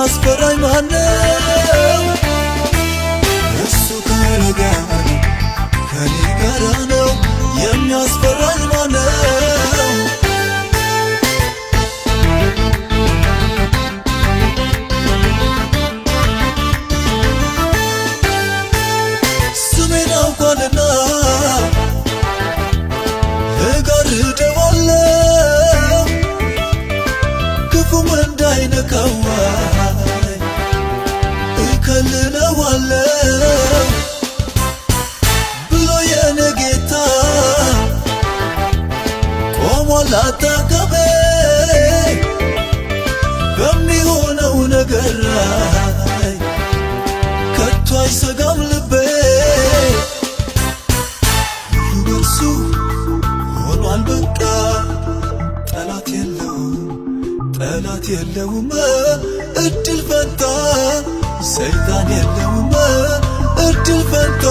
የሚያስፈራኝ ማነው? እሱ ከኔ ጋር ከኔ ጋር ነው። የሚያስፈራኝ ማነው? ስሜን አውቋልና እጋርደዋለሁ፣ ክፉም እንዳይነካው እከልለዋለሁ ብሎ የኔ ጌታ ቆሟል አጠገቤ። በሚሆነው ነገር ላይ ከቶ አይሰጋም ልቤ። ሁሉ በእርሱ ሆኗል በቃ፣ ጠላት የለውም፣ ጠላት የለውም እድል ፈንታ፣ ሰይጣን የለውም እድል ፈንታ።